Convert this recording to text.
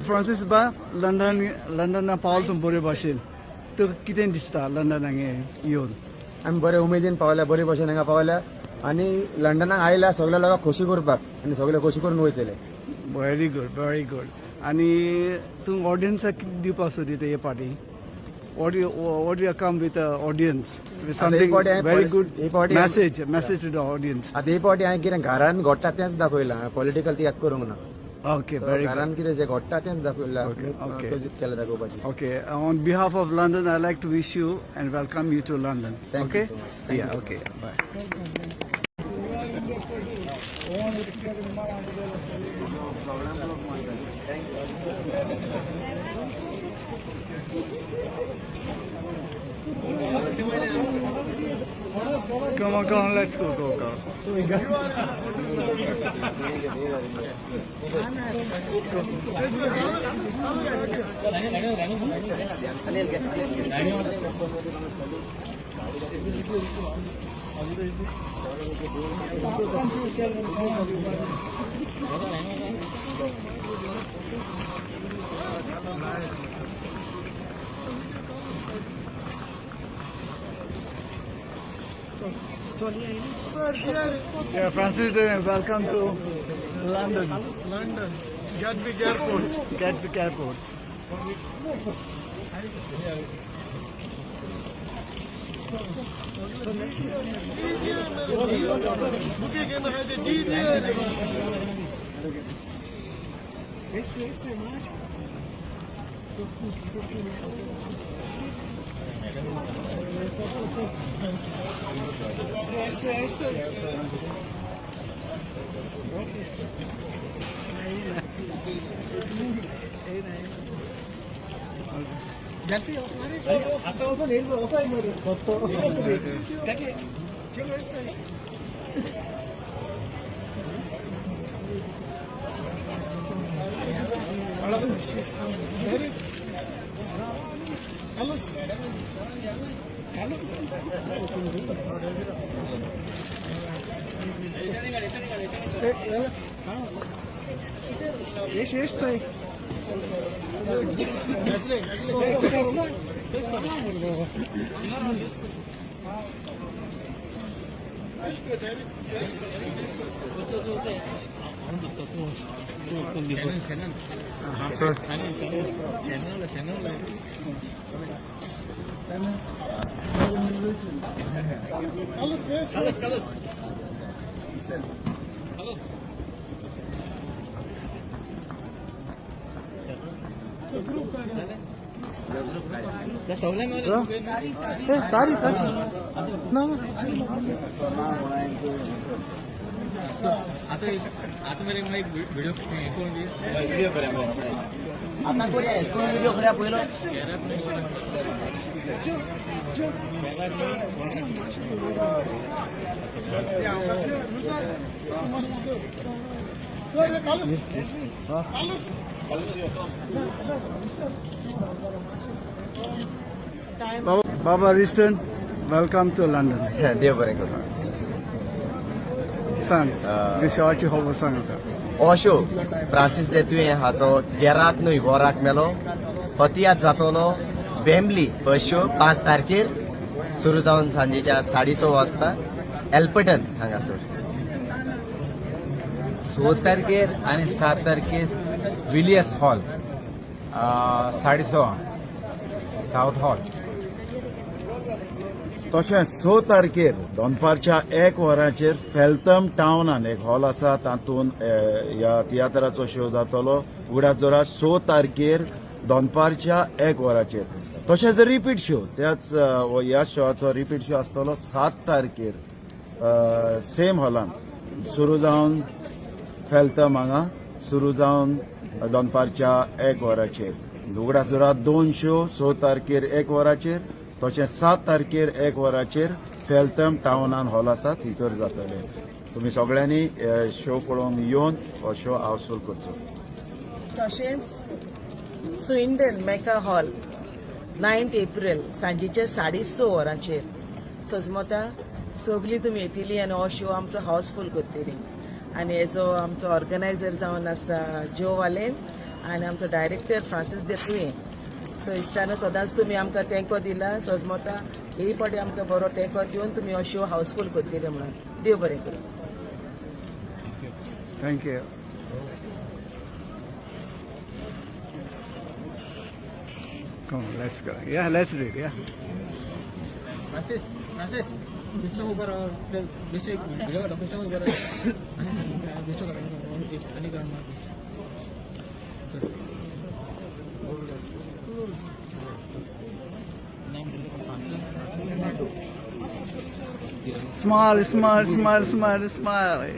Francis बा, London लंडना पावल तूं बरे भाशेन, तुका कितें दिसता लंडनाक येवन? आमी बरे उमेदीन पावल्या, बरे भशेन हांगा पावल्या आनी लंडनाक आयल्या सगळ्या लोकांक खोशी करपाक आनी सगळे खोशी करून वयतले. Very good, very good. आनी तूं ऑडियन्साक कितें दिवपाक सोदिता हे पाटी? What you come with audience with something very good message to the audience? आतां हे पावटी हांवें कितें घरान घडटा तेंच दाखयलां, पॉलिटिकल तियात्र करूंक ना. Okay, very good. घरान कितें जें घडटा तेंच दाखयलां, केलें दाखोवपाचें. Okay, on behalf of London, I like to wish you and welcome you to London. Thank okay? you so much. Thank Yeah, you. Okay, bye. Come on, come on, let's go, go, go. Yeah, Francis, welcome to London. London, Gatwick Airport. Gatwick Airport. Baba Riston, welcome to London. देव बरें करूं. सांग, शोची खबर सांग. हो show Francis देतुये हाचो गेराक न्हय वराक मेलो हो तियात्र जातलो वेम्बली फर्स्ट शो 5 तारखेर सुरू जावन सांजेच्या 6:30 वाजता एल्पटन हांगासर. 6 तारखेर आनी 7 तारखेर विलियस हॉल 6:30 सावथ हॉल. तशेंच 6 तारखेर दनपारच्या 1 वरांचेर फेल्थम टावनान एक हॉल आसा, तातूंत ह्या तियात्राचो शो जातलो. उगडास दवरात 6 तारखेर दनपारच्या 1 वरांचेर. तशेंच रिपीट शो त्याच ह्या शोआचो रिपीट शो आसतलो 7 तारखेर सेम हॉलान सुरू जावन फेल्थम हांगा सुरू जावन दनपारच्या 1 वरांचेर. उगडास दवरात 2 शो 6 तारखेर 1 वरांचेर, तशें 7 तारखेर 1 वरांचेर फेल्थम टावनान हॉल आसा थंयसर जातले. तुमी सगळ्यांनी शो पळोवंक येवन हो शो हाऊसफूल करचो. तशेंच स्विंडन मेका हॉल 9 एप्रिल सांजेच्या 6:30 वरांचेर सजमता सगळीं तुमी येतली आनी हो शो आमचो हाऊसफूल करतली. आनी हेजो आमचो ऑर्गनायझर जावन आसा जो वालेन आनी आमचो डायरेक्टर फ्रांसीस देतुये. सो इश्टानो, सदांच तुमी आमकां तेंको दिला. सोजमता ही पाटी आमकां बरो तेंको दिवन तुमी हो शो हाऊसफूल करतले म्हणून. देव बरें करूं. Thank you. Come on, let's go. Yeah, let's do it. Yeah. Francis, Francis, gusto mo ba gusto gusto mo ba gusto ka ani ka Smile, smile, smile, smile, smile.